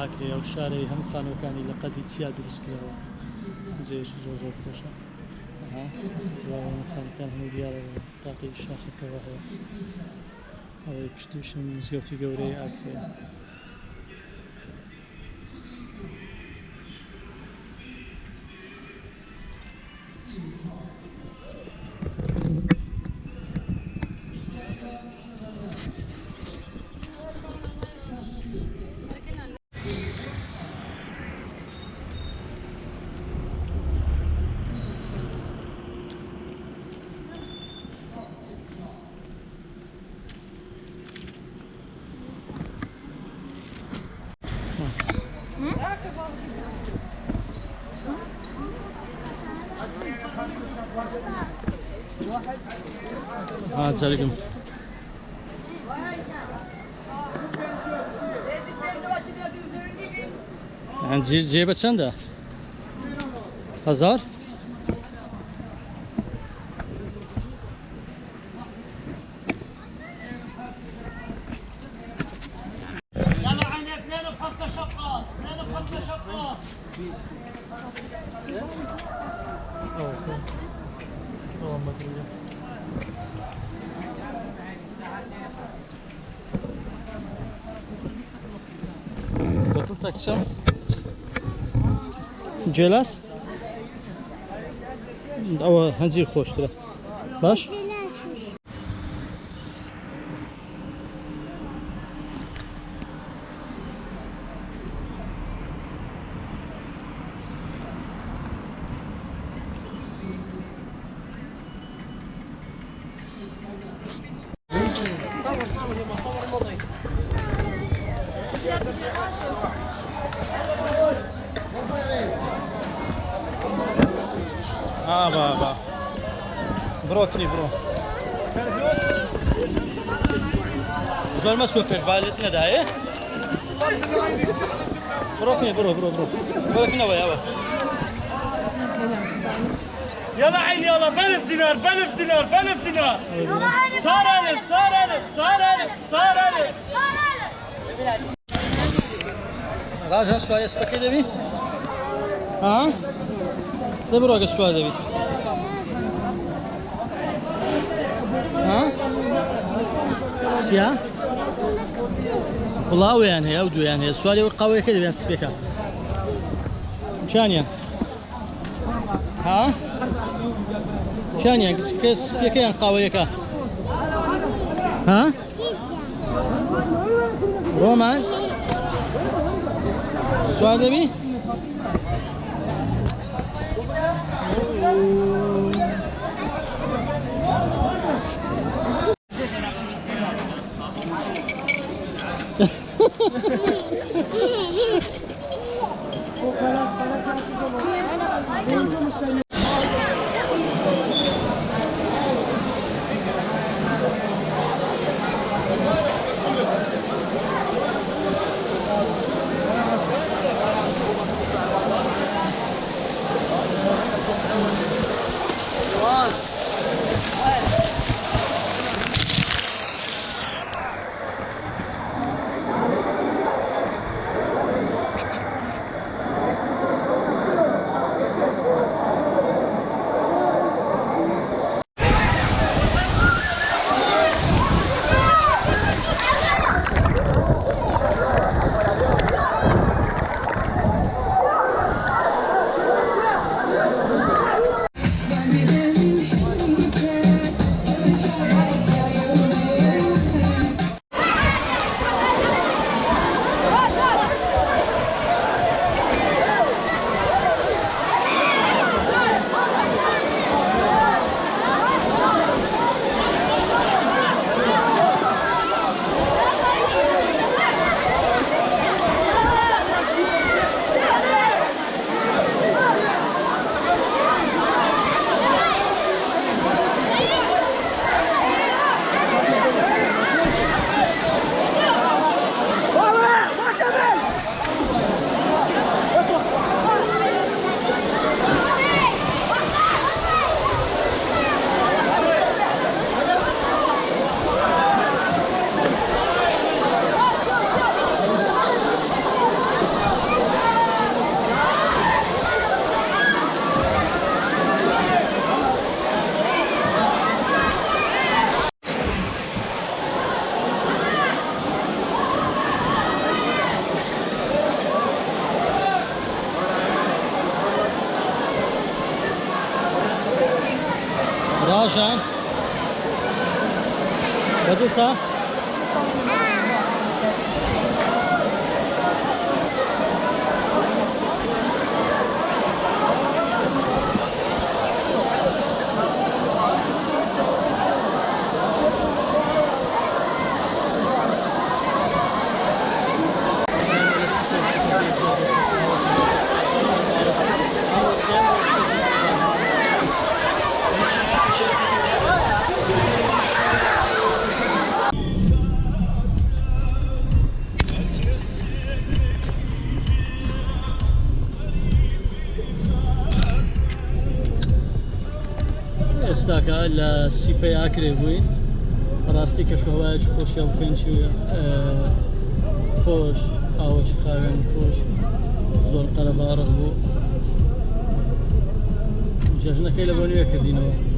ئاکرێ ئەو شارەی هەموو خانووەکانی لە قەدی چیا دروست کراوە. جێیەکی زۆر زۆر خۆشە. ئەها خانەکان هەموو دیارە لە تاقی شاخەکەوە هەیە. ئەوەی پشتیشم مزگەوتی گەورەی ئاکرێ. جارێکم جێ بە چەندە؟ هەزار؟ يلا عيني اثنين بخمسة شقات، اثنين بخمسة شقات. بەتڵ تەکچەم گێلاس ئەوە هەنجیر خۆشترە باش صور صور يما صور المضي. ئا با با بڕۆ کنی بڕۆ زۆر مەچوە پێش با لێت نەدایێ بڕۆ کنی بڕۆ بڕۆ بڕۆ بڕۆ کنەوە یاوە يلا عيني يلا بألف دينار بألف دينار بألف دينار. صار ألف صار ألف صار ألف صار ألف. ڕاژە سوارە سپەکەی دەبی ها دە بڕۆگە سوار دەبی ها سیا وڵاویان هەیە ئەو دویان هەیە سواری ئەو قاوەیەکە دەبیان سپێکە چیانیان ها چیانیان کە سپیەکەیان قاوەیەکە ها ڕۆمان سوار دەبی خۆشە بەدڵتە؟ ئێستاکە لە سیپەی ئاکرێ بووین بەڕاستی کەشوهەوایەکی خۆشیان فێنچی خۆش ئاوەکی خاوێن خۆش زۆر قەرەباڵغ بوو جەژنەکەی لە بۆ نوێ کردینەوە.